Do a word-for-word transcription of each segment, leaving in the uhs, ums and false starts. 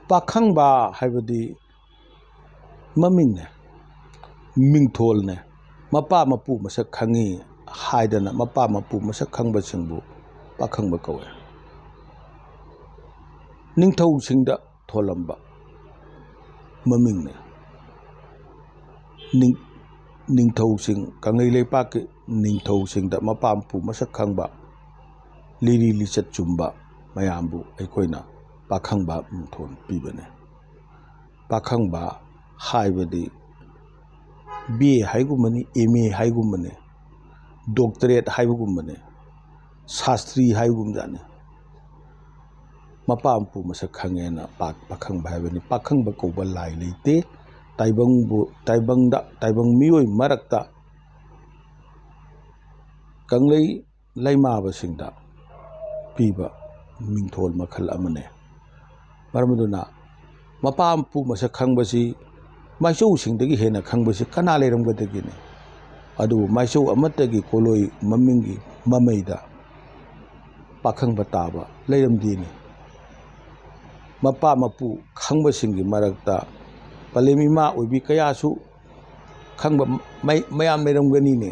ꯄꯥꯈꯪꯕ ꯍꯥꯏꯕꯗꯤ ꯃꯃꯤꯡꯅꯦ, ꯃꯤꯡꯊꯣꯜꯅꯦ꯫ ꯃꯄꯥ ꯃꯄꯨ ꯃꯁꯛ ꯈꯪꯉꯤ ꯍꯥꯏꯗꯅ ꯃꯄꯥ ꯃꯄꯨ ꯃꯁꯛ ꯈꯪꯕꯁꯤꯡꯕꯨ ꯄꯥꯈꯪꯕ ꯀꯧꯋꯦ꯫ ꯅꯤꯡꯊꯧꯁꯤꯡꯗ ꯊꯣꯜꯂꯝꯕ ꯃꯃꯤꯡꯅꯦ꯫ ꯅꯤꯡ-, ꯅꯤꯡꯊꯧꯁꯤꯡ, ꯀꯪꯂꯩ ꯂꯩꯄꯥꯛꯀꯤ ꯅꯤꯡꯊꯧꯁꯤꯡꯗ ꯃꯄꯥ ꯃꯄꯨ ꯃꯁꯛ ꯈꯪꯕ, ꯂꯤꯔꯤ ꯂꯤꯆꯠ ꯆꯨꯝꯕ ꯃꯌꯥꯝꯕꯨ ꯑꯩꯈꯣꯏꯅ ꯄꯥꯈꯪꯕ ꯃꯤꯡꯊꯣꯜ ꯄꯤꯕꯅꯦ꯫ ꯄꯥꯈꯪꯕ ꯍꯥꯏꯕꯗꯤ ꯕꯤ ꯑꯦ ꯍꯥꯏꯒꯨꯝꯕꯅꯤ, ꯑꯦꯝ ꯑꯦ ꯍꯥꯏꯒꯨꯝꯕꯅꯤ, ꯗꯣꯛꯇꯔꯦꯠ ꯍꯥꯏꯕꯒꯨꯝꯕꯅꯤ, ꯁꯥꯁꯇ꯭ꯔꯤ ꯍꯥꯏꯕꯒꯨꯝꯖꯥꯠꯅꯤ꯫ ꯃꯄꯥ ꯃꯄꯨ ꯃꯁꯛ ꯈꯪꯉꯦꯅ ꯄꯥ-, ꯄꯥꯈꯪꯕ ꯍꯥꯏꯕꯅꯤ꯫ ꯄꯥꯈꯪꯕ ꯀꯧꯕ ꯂꯥꯏ ꯂꯩꯇꯦ꯫ ꯇꯥꯏꯕꯪꯕꯨ, ꯇꯥꯏꯕꯪꯗ, ꯇꯥꯏꯕꯪ ꯃꯤꯑꯣꯏ ꯃꯔꯛꯇ ꯀꯪꯂꯩ ꯂꯩꯃꯥꯕꯁꯤꯡꯗ ꯄꯤꯕ ꯃꯤꯡꯊꯣꯜ ꯃꯈꯜ ꯑꯃꯅꯤ꯫ ꯃꯔꯝ ꯑꯗꯨꯅ ꯃꯄꯥ ꯃꯄꯨ ꯃꯁꯛ ꯈꯪꯕꯁꯤ ꯃꯥꯏꯆꯧꯁꯤꯡꯗꯒꯤ ꯍꯦꯟꯅ ꯈꯪꯕꯁꯤ ꯀꯅꯥ ꯂꯩꯔꯝꯒꯗꯒꯦꯅꯦ? ꯑꯗꯨꯕꯨ ꯃꯥꯏꯆꯧ ꯑꯃꯠꯇꯒꯤ ꯀꯣꯂꯣꯏ ꯃꯃꯤꯡꯒꯤ ꯃꯃꯩꯗ ꯄꯥꯈꯪꯕ ꯇꯥꯕ ꯂꯩꯔꯝꯗꯦꯅꯦ꯫ ꯃꯄꯥ ꯃꯄꯨ ꯈꯪꯕꯁꯤꯡꯒꯤ ꯃꯔꯛꯇ ꯄꯂꯦꯝ ꯏꯃꯥ ꯑꯣꯏꯕꯤ ꯀꯌꯥꯁꯨ ꯈꯪꯕ ꯃꯩ-, ꯃꯌꯥꯝ ꯂꯩꯔꯝꯒꯅꯤꯅꯦ꯫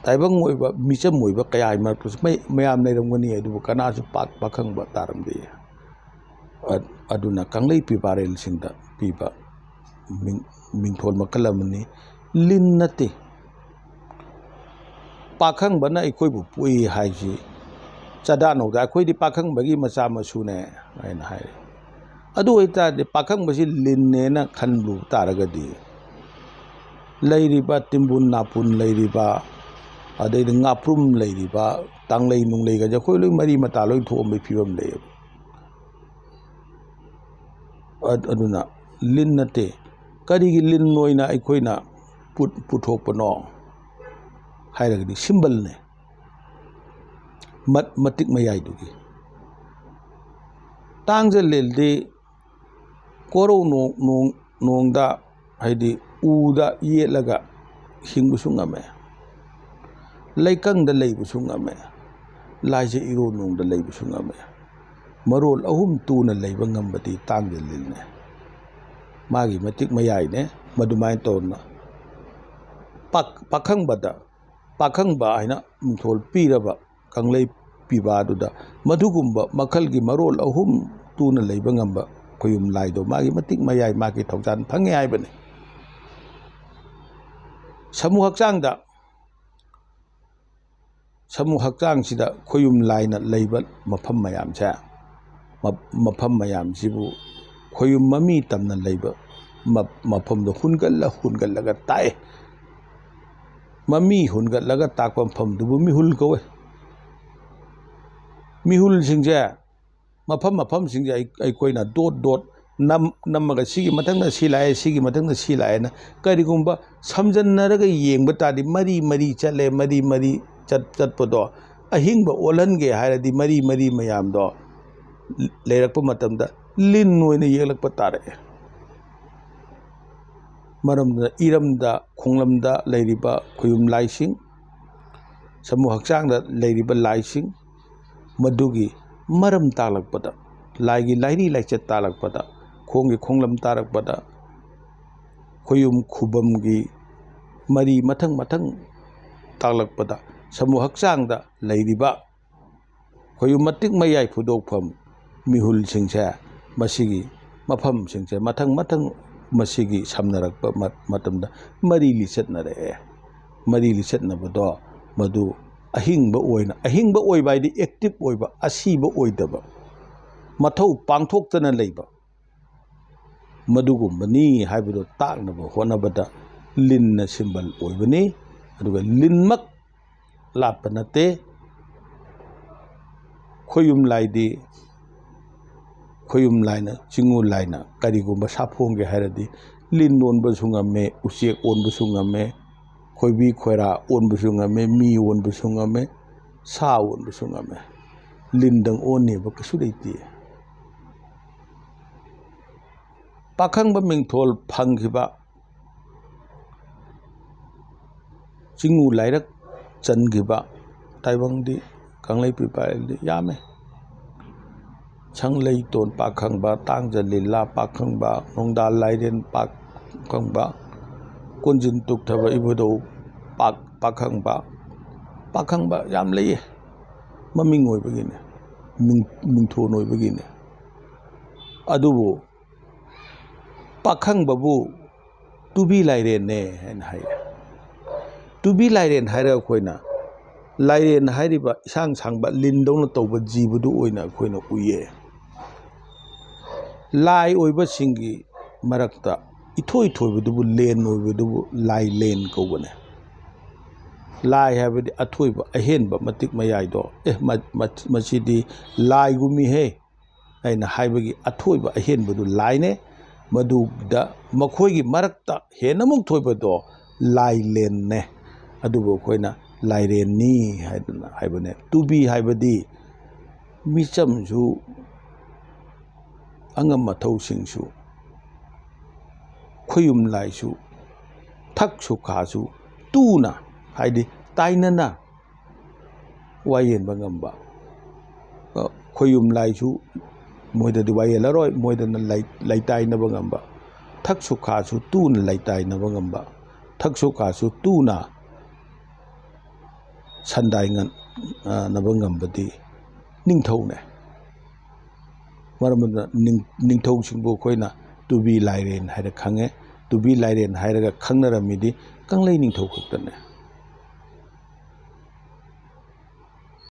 ꯇꯥꯏꯕꯪ ꯑꯣꯏꯕ, ꯃꯤꯆꯝ ꯑꯣꯏꯕ ꯀꯌꯥꯒꯤ ꯃꯔꯛꯇꯁꯨ ꯃꯩ-, ꯃꯌꯥꯝ ꯂꯩꯔꯝꯒꯅꯤ, ꯑꯗꯨꯕꯨ ꯀꯅꯥꯁꯨ ꯄꯥꯛ ꯄꯥꯈꯪꯕ ꯇꯥꯔꯝꯗꯦ꯫ ꯑ-, ꯑꯗꯨꯅ ꯀꯪꯂꯩ ꯄꯤꯕꯥꯔꯦꯜꯁꯤꯡꯗ ꯄꯤꯕ ꯃꯤꯡ-, ꯃꯤꯡꯊꯣꯜ ꯃꯈꯜ ꯑꯃꯅꯤ꯫ ꯂꯤꯟ ꯅꯠꯇꯦ꯫ ꯄꯥꯈꯪꯕꯅ ꯑꯩꯈꯣꯏꯕꯨ ꯄꯣꯛꯏ ꯍꯥꯏꯁꯤ ꯆꯥꯗꯥ ꯅꯧꯗꯥ, "ꯑꯩꯈꯣꯏꯗꯤ ꯄꯥꯈꯪꯕꯒꯤ ꯃꯆꯥ ꯃꯁꯨꯅꯦ" ꯍꯥꯏꯅ ꯍꯥꯏꯔꯦ꯫ ꯑꯗꯨ ꯑꯣꯏꯇꯥꯔꯗꯤ ꯄꯥꯈꯪꯕꯁꯤ ꯂꯤꯟꯅꯦꯅ ꯈꯟꯂꯨꯕ ꯇꯥꯔꯒꯗꯤ ꯂꯩꯔꯤꯕ ꯇꯤꯝꯕꯨꯟ ꯅꯥꯄꯨꯟ ꯂꯩꯔꯤꯕ, ꯑꯗꯩꯗꯤ ꯉꯥꯄ꯭ꯔꯨꯝ ꯂꯩꯔꯤꯕ, ꯇꯥꯡꯂꯩ ꯅꯨꯡꯂꯩꯒꯁꯦ ꯑꯩꯈꯣꯏ ꯂꯣꯏ ꯃꯔꯤ ꯃꯇꯥ ꯂꯣꯏ ꯊꯣꯛꯑꯝꯕꯒꯤ ꯐꯤꯕꯝ ꯂꯩꯌꯦꯕ꯫ ꯑ-, ꯑꯗꯨꯅ ꯂꯤꯟ ꯅꯠꯇꯦ꯫ ꯀꯔꯤꯒꯤ ꯂꯤꯟ ꯑꯣꯏꯅ ꯑꯩꯈꯣꯏꯅ ꯄꯨ-, ꯄꯨꯊꯣꯛꯄꯅꯣ ꯍꯥꯏꯔꯒꯗꯤ ꯁꯤꯝꯕꯜꯅꯦ꯫ ꯃꯠ-, ꯃꯇꯤꯛ ꯃꯌꯥꯏꯗꯨꯒꯤ꯫ ꯇꯥꯡꯖ ꯂꯤꯜꯗꯤ ꯀꯣꯔꯧ ꯅꯣꯡ-, ꯅꯣꯡ-, ꯅꯣꯡꯗ, ꯍꯥꯏꯗꯤ ꯎꯗ ꯌꯦꯠꯂꯒ ꯍꯤꯡꯕꯁꯨ ꯉꯝꯃꯦ꯫ ꯂꯩꯀꯪꯗ ꯂꯩꯕꯁꯨ ꯉꯝꯃꯦ꯫ ꯂꯥꯏꯖ ꯏꯔꯣ ꯅꯣꯡꯗ ꯂꯩꯕꯁꯨ ꯉꯝꯃꯦ꯫ ꯃꯔꯣꯜ ꯑꯍꯨꯝ ꯇꯨꯅ ꯂꯩꯕ ꯉꯝꯕꯗꯤ ꯇꯥꯡꯖ ꯂꯤꯟꯅꯦ꯫ ꯃꯥꯒꯤ ꯃꯇꯤꯛ ꯃꯌꯥꯏꯅꯦ꯫ ꯃꯗꯨꯃꯥꯏꯅ ꯇꯧꯗꯅ ꯄꯥꯛ-, ꯄꯥꯈꯪꯕꯗ, ꯄꯥꯈꯪꯕ ꯍꯥꯏꯅ ꯃꯤꯡꯊꯣꯜ ꯄꯤꯔꯕ ꯀꯪꯂꯩ ꯄꯤꯕꯥꯗꯨꯗ ꯃꯗꯨꯒꯨꯝꯕ ꯃꯈꯜꯒꯤ ꯃꯔꯣꯜ ꯑꯍꯨꯝ ꯇꯨꯅ ꯂꯩꯕ ꯉꯝꯕ ꯈꯣꯌꯨꯝ ꯂꯥꯏꯗꯣ ꯃꯥꯒꯤ ꯃꯇꯤꯛ ꯃꯌꯥꯏ, ꯃꯥꯒꯤ ꯊꯧꯖꯥꯜ ꯐꯪꯉꯦ ꯍꯥꯏꯕꯅꯤ꯫ ꯁꯥꯃꯨ ꯍꯛꯆꯥꯡꯗ, ꯁꯥꯃꯨ ꯍꯛꯆꯥꯡꯁꯤꯗ ꯈꯣꯌꯨꯝ ꯂꯥꯏꯅ ꯂꯩꯕ ꯃꯐꯝ ꯃꯌꯥꯝꯁꯦ, ꯃ-, ꯃꯐꯝ ꯃꯌꯥꯝꯁꯤꯕꯨ ꯈꯣꯌꯨꯝ ꯃꯃꯤ ꯇꯝꯅ ꯂꯩꯕ ꯃ-, ꯃꯐꯝꯗꯣ ꯍꯨꯟꯒꯠꯂ ꯍꯨꯟꯒꯠꯂꯒ ꯇꯥꯛꯑꯦ꯫ ꯃꯃꯤ ꯍꯨꯟꯒꯠꯂꯒ ꯇꯥꯛꯄ ꯃꯐꯝꯗꯨꯕꯨ ꯃꯤꯍꯨꯜ ꯀꯧꯋꯦ꯫ ꯃꯤꯍꯨꯜꯁꯤꯡꯁꯦ, ꯃꯐꯝ ꯃꯐꯝꯁꯤꯡꯁꯦ ꯑꯩ-, ꯑꯩꯈꯣꯏꯅ ꯗꯣꯠ ꯗꯣꯠ ꯅꯝ-, ꯅꯝꯃꯒ ꯁꯤꯒꯤ ꯃꯊꯪꯗ ꯁꯤ ꯂꯥꯛꯑꯦ, ꯁꯤꯒꯤ ꯃꯊꯪꯗ ꯁꯤ ꯂꯥꯛꯑꯦꯅ ꯀꯔꯤꯒꯨꯝꯕ ꯁꯝꯖꯟꯅꯔꯒ ꯌꯦꯡꯕ ꯇꯥꯔꯗꯤ ꯃꯔꯤ ꯃꯔꯤ ꯆꯠꯂꯦ, ꯃꯔꯤ ꯃꯔꯤ ꯆꯠ-, ꯆꯠꯄꯗꯣ ꯑꯍꯤꯡꯕ ꯑꯣꯜꯍꯟꯒꯦ ꯍꯥꯏꯔꯗꯤ ꯃꯔꯤ ꯃꯔꯤ ꯃꯌꯥꯝꯗꯣ ꯂꯩꯔꯛꯄ ꯃꯇꯝꯗ ꯂꯤꯟ ꯑꯣꯏꯅ ꯌꯦꯛꯂꯛꯄ ꯇꯥꯔꯛꯑꯦ꯫ ꯃꯔꯝꯗ ꯏꯔꯝꯗ ꯈꯣꯡꯂꯝꯗ ꯂꯩꯔꯤꯕ ꯈꯣꯌꯨꯝ ꯂꯥꯏꯁꯤꯡ, ꯁꯥꯃꯨ ꯍꯛꯆꯥꯡꯗ ꯂꯩꯔꯤꯕ ꯂꯥꯏꯁꯤꯡ, ꯃꯗꯨꯒꯤ ꯃꯔꯝ ꯇꯥꯛꯂꯛꯄꯗ, ꯂꯥꯏꯒꯤ ꯂꯥꯏꯔꯤ ꯂꯥꯏꯆꯠ ꯇꯥꯛꯂꯛꯄꯗ, ꯈꯣꯡꯒꯤ ꯈꯣꯡꯂꯝ ꯇꯥꯔꯛꯄꯗ, ꯈꯣꯌꯨꯝ ꯈꯨꯕꯝꯒꯤ ꯃꯔꯤ ꯃꯊꯪ ꯃꯊꯪ ꯇꯥꯛꯂꯛꯄꯗ, ꯁꯥꯃꯨ ꯍꯛꯆꯥꯡꯗ ꯂꯩꯔꯤꯕ ꯈꯣꯌꯨꯝ ꯃꯇꯤꯛ ꯃꯌꯥꯏ ꯐꯨꯗꯣꯛꯐꯝ ꯃꯤꯍꯨꯜꯁꯤꯡꯁꯦ, ꯃꯁꯤꯒꯤ ꯃꯐꯝꯁꯤꯡꯁꯦ ꯃꯊꯪ ꯃꯊꯪ ꯃꯁꯤꯒꯤ ꯁꯝꯅꯔꯛꯄ ꯃ-, ꯃꯇꯝꯗ ꯃꯔꯤ ꯂꯤꯆꯠꯅꯔꯛꯑꯦ꯫ ꯃꯔꯤ ꯂꯤꯆꯠꯅꯕꯗꯣ ꯃꯗꯨ ꯑꯍꯤꯡꯕ ꯑꯣꯏꯅ, ꯑꯍꯤꯡꯕ ꯑꯣꯏꯕ ꯍꯥꯏꯗꯤ ꯑꯦꯛꯇꯤꯚ ꯑꯣꯏꯕ, ꯑꯁꯤꯕ ꯑꯣꯏꯗꯕ, ꯃꯊꯧ ꯄꯥꯡꯊꯣꯛꯇꯅ ꯂꯩꯕ, ꯃꯗꯨꯒꯨꯝꯕꯅꯤ ꯍꯥꯏꯕꯗꯨ ꯇꯥꯛꯅꯕ ꯍꯣꯠꯅꯕꯗ ꯂꯤꯟꯅ ꯁꯤꯝꯕꯜ ꯑꯣꯏꯕꯅꯤ꯫ ꯑꯗꯨꯒ ꯂꯤꯟꯃꯛ ꯂꯥꯠꯄ ꯅꯠꯇꯦ꯫ ꯈꯣꯌꯨꯝ ꯂꯥꯏꯗꯤ, ꯈꯣꯌꯨꯝ ꯂꯥꯏꯅ, ꯆꯤꯡꯉꯨ ꯂꯥꯏꯅ ꯀꯔꯤꯒꯨꯝꯕ ꯁꯥꯐꯣꯡꯒꯦ ꯍꯥꯏꯔꯗꯤ ꯂꯤꯟ ꯑꯣꯟꯕꯁꯨ ꯉꯝꯃꯦ, ꯎꯆꯦꯛ ꯑꯣꯟꯕꯁꯨ ꯉꯝꯃꯦ, ꯈꯣꯏꯕꯤ ꯈꯣꯏꯔꯥ ꯑꯣꯟꯕꯁꯨ ꯉꯝꯃꯦ, ꯃꯤ ꯑꯣꯟꯕꯁꯨ ꯉꯝꯃꯦ, ꯁꯥ ꯑꯣꯟꯕꯁꯨ ꯉꯝꯃꯦ꯫ ꯂꯤꯟꯗꯪ ꯑꯣꯟꯅꯦꯕ ꯀꯩꯁꯨ ꯂꯩꯇꯦ꯫ ꯄꯥꯈꯪꯕ ꯃꯤꯡꯊꯣꯜ ꯐꯪꯈꯤꯕ, ꯆꯤꯡꯉꯨ ꯂꯥꯏꯔꯛ ꯆꯟꯈꯤꯕ ꯇꯥꯏꯕꯪꯗꯤ ꯀꯪꯂꯩ ꯄꯤꯄꯥꯏꯗꯤ ꯌꯥꯝꯃꯦ꯫ ꯁꯪꯂꯩꯇꯣꯟ ꯄꯥꯛꯈꯪꯕ, ꯇꯥꯡꯖ ꯂꯤꯂꯥ ꯄꯥꯛꯈꯪꯕ, ꯅꯣꯡꯗꯥ ꯂꯥꯏꯔꯦꯟ ꯄꯥꯛꯈꯪꯕ, ꯀꯣꯟꯖꯤꯟ ꯇꯨꯛꯊꯕ ꯏꯕꯨꯙꯧ ꯄꯥꯛ-, ꯄꯥꯛꯈꯪꯕ, ꯄꯥꯛꯈꯪꯕ ꯌꯥꯝ ꯂꯩꯌꯦ꯫ ꯃꯃꯤꯡ ꯑꯣꯏꯕꯒꯤꯅꯦ, ꯃꯤꯡ-, ꯃꯤꯡꯊꯣꯟ ꯑꯣꯏꯕꯒꯤꯅꯦ꯫ ꯑꯗꯨꯕꯨ ꯄꯥꯛꯈꯪꯕꯕꯨ ꯇꯨꯕꯤ ꯂꯥꯏꯔꯦꯟꯅꯦ ꯍꯥꯏꯅ ꯍꯥꯏꯌꯦ꯫ ꯇꯨꯕꯤ ꯂꯥꯏꯔꯦꯟ ꯍꯥꯏꯔꯒ ꯑꯩꯈꯣꯏꯅ ꯂꯥꯏꯔꯦꯟ ꯍꯥꯏꯔꯤꯕ ꯏꯁꯥꯡ ꯁꯥꯡꯕ ꯂꯤꯟꯗꯧꯅ ꯇꯧꯕ ꯖꯤꯕꯗꯨ ꯑꯣꯏꯅ ꯑꯩꯈꯣꯏꯅ ꯎꯏꯌꯦ꯫ ꯂꯥꯏ ꯑꯣꯏꯕꯁꯤꯡꯒꯤ ꯃꯔꯛꯇ ꯏꯊꯣꯏ ꯊꯣꯏꯕꯗꯨꯕꯨ, ꯂꯦꯟ ꯑꯣꯏꯕꯗꯨꯕꯨ ꯂꯥꯏ ꯂꯦꯟ ꯀꯧꯕꯅꯦ꯫ ꯂꯥꯏ ꯍꯥꯏꯕꯗꯤ ꯑꯊꯣꯏꯕ, ꯑꯍꯦꯟꯕ, ꯃꯇꯤꯛ ꯃꯌꯥꯏꯗꯣ, "ꯑꯦ, ꯃ-, ꯃ-, ꯃꯁꯤꯗꯤ ꯂꯥꯏꯒꯨꯝꯃꯤꯍꯦ" ꯍꯥꯏꯅ ꯍꯥꯏꯕꯒꯤ ꯑꯊꯣꯏꯕ ꯑꯍꯦꯟꯕꯗꯨ ꯂꯥꯏꯅꯦ꯫ ꯃꯗꯨꯗ ꯃꯈꯣꯏꯒꯤ ꯃꯔꯛꯇ ꯍꯦꯟꯅ ꯑꯃꯨꯛ ꯊꯣꯏꯕꯗꯣ ꯂꯥꯏꯂꯦꯟꯅꯦ꯫ ꯑꯗꯨꯕꯨ ꯑꯩꯈꯣꯏꯅ ꯂꯥꯏꯔꯦꯟꯅꯤ ꯍꯥꯏꯗꯅ ꯍꯥꯏꯕꯅꯦ꯫ ꯇꯨꯕꯤ ꯍꯥꯏꯕꯗꯤ ꯃꯤꯆꯝꯁꯨ, ꯑꯉꯝ ꯑꯊꯧꯁꯤꯡꯁꯨ, ꯈꯣꯌꯨꯝ ꯂꯥꯏꯁꯨ, ꯊꯛꯁꯨ ꯈꯥꯁꯨ ꯇꯨꯅ, ꯍꯥꯏꯗꯤ ꯇꯥꯏꯅꯅ ꯋꯥ ꯌꯦꯟꯕ ꯉꯝꯕ, ꯑ, ꯈꯣꯌꯨꯝ ꯂꯥꯏꯁꯨ ꯃꯣꯏꯗꯗꯤ ꯋꯥ ꯌꯦꯜꯂꯔꯣꯏ, ꯃꯣꯏꯗꯅ ꯂꯩ-, ꯂꯩꯇꯥꯏꯅꯕ ꯉꯝꯕ, ꯊꯛꯁꯨ ꯈꯥꯁꯨ ꯇꯨꯅ ꯂꯩꯇꯥꯏꯅꯕ ꯉꯝꯕ, ꯊꯛꯁꯨ ꯈꯥꯁꯨ ꯇꯨꯅ ꯁꯟꯗꯥꯏ ꯉꯟ-, ꯑ, ꯅꯕ ꯉꯝꯕꯗꯤ ꯅꯤꯡꯊꯧꯅꯦ꯫ ꯃꯔꯝ ꯑꯗꯨꯅ ꯅꯤꯡ-, ꯅꯤꯡꯊꯧꯁꯤꯡꯕꯨ ꯑꯩꯈꯣꯏꯅ ꯇꯨꯕꯤ ꯂꯥꯏꯔꯦꯟ ꯍꯥꯏꯅ ꯈꯪꯉꯦ꯫ ꯇꯨꯕꯤ ꯂꯥꯏꯔꯦꯟ ꯍꯥꯏꯔꯒ ꯈꯪꯅꯔꯝꯃꯤꯗꯤ ꯀꯪꯂꯩ ꯅꯤꯡꯊꯧ ꯈꯛꯇꯅꯦ꯫